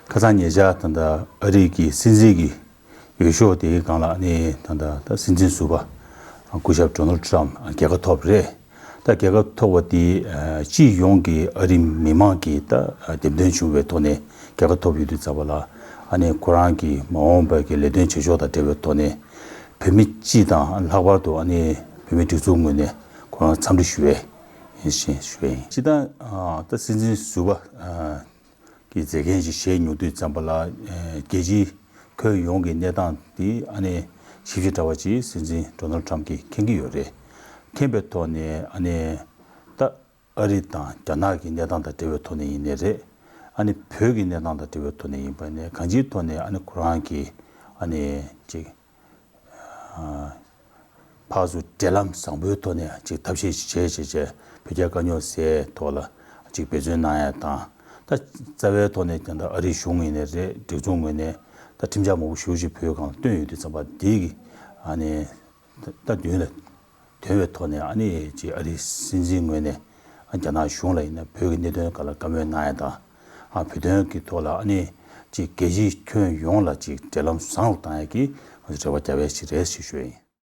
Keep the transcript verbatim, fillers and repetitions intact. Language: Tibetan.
ཁ་སང་ཉེ་ཆར་ད་ལྟ་ཨ་རི་གི་སྲིད་འཛིན་གྱི་འོས་ཤོག་དེའི་སྒང་ལ་ཨ་ནི་ད་ལྟ་ད་སྲིད་འཛིན་ཟུར་པ་སྐུ་ཞབས་ཌོ་ནལ་ཊམ་རྒྱལ་ཁ་ཐོབ་རེད། ད་རྒྱལ་ཁ་ཐོབ་པ་དེ་ཨ་སྤྱི་ཡོངས་ཀྱི་ཨ་རི་མི་མང་གིས་ད་འདེམས་ཐོན་བྱུང་བའི་ཐོག་ནས་རྒྱལ་ཁ་ཐོབ་ཡོད་དུས་ཙམ་པ་ལ་ཨ་ནི་ཁོ་རང་གི་མ་འོངས་པའི་གི་ལས་དོན་བྱེད་ཕྱོགས་དང་འབྲེལ་བའི་ཐོག་ནས་བོད་མི་སྤྱི་དང་ལྷག་པར་དུ་ཨ་ནི་བོད་མི་སྒྲིག་འཛུགས་ངོས་ནས་ཁོ་རང་འཚམས་འདྲི་ཞུ་བའི་ཡིན་ཞེས་ཞུ་བ་ཡིན། སྤྱི་བཏང་ཨ་ད་སྲིད་འཛིན་ཟུར་པ་ཨ་གི་མཛད་འགན་ཞིག་བཞེས་མྱོང་དུས་ཙམ་པ་ལ་ཨ་རྒྱལ་སྤྱིའི་ཁྱོན་ཡོངས་ཀྱི་གནས་སྟངས་འདི་ཨ་ནི་ཞིབ་ཕྲ་འདྲ་བ་ཅིག་སྲིད་འཛིན་ཌོ་ནལ་ཊམ་གྱིས་མཁྱེན་གྱི་ཡོད་རེད། མཁྱེན་པའི་ཐོག་ནས་ཨ་ནི་ད་ཨ་རི་དང་རྒྱ་ནག་གི་གནས་སྟངས་དང་འབྲེལ་བའི་ཐོག་ནས་ཡིན་ནའི་རེད། ཨ་ནི་བོད་ཀྱི་གནས་སྟངས་དང་འབྲེལ་བའི་ཐོག་ནས་ཡིན་པ་ནས་གང་ཅིའི་ཐོག་ནས་ཨ་ནི་ཁོ་རང་གིས་ཨ་ནི་ཅིག་ཕར་ཚུར་འབྲེལ་ལམ་བཟང་པོའི་ཐོག་ནས་ཅིག་ཐབས་ཤེས་ཤིག་བྱས་བྱས་བྱས་བོད་རྒྱ་དཀའ་རྙོག་སེལ་ཐོག་ལ་ཅིག་འབད་བརྩོན་གནང་ཡ་དང་། ད་རྩ་བའི་ཐོག་ནས་ཀྱང་ད་ཨ་རིའི་གཞུང་ཡིན་ནའི་རེད། སྒྲིག་འཛུགས་ངོས་ནས་ད་ཁྲིམས་འཆར་མང་པོ་ཞེ་པོ་ཅིག་བོད་སྒང་ལ་བཏོན་ཡོད་དུས་ཙམ་པ་འདི་གི་ཨ་ནི་ད་མདུན་ལ་དོན་པའི་ཐོག་ནས་ཨ་ནི་ཅིག་ཨ་རིའི་སྲིད་འཛིན་ངོས་ནས་ཨ་རྒྱ་ནག་གཞུང་ལ་ཡིན་ན་བོད་ཀྱི་གནད་དོན་སྒང་ལ་བཀའ་མོལ་གནང་ཡ་དང་། ཨ་བོད་དོན་གྱི་ཐོག་ལ་ཨ་ནི་ཅིག་རྒྱལ་སྤྱིའི་ཁྱོན་ཡོངས་ལ་ཅིག་འབྲེལ་ལམ་བཟང་རུ་བཏང་ཡ་གི་ང་ཚོ་རེ་བ་རྒྱག་ཡ་ཞིག་རེད་ཞེས་ཞུ་ཡ་ཡིན།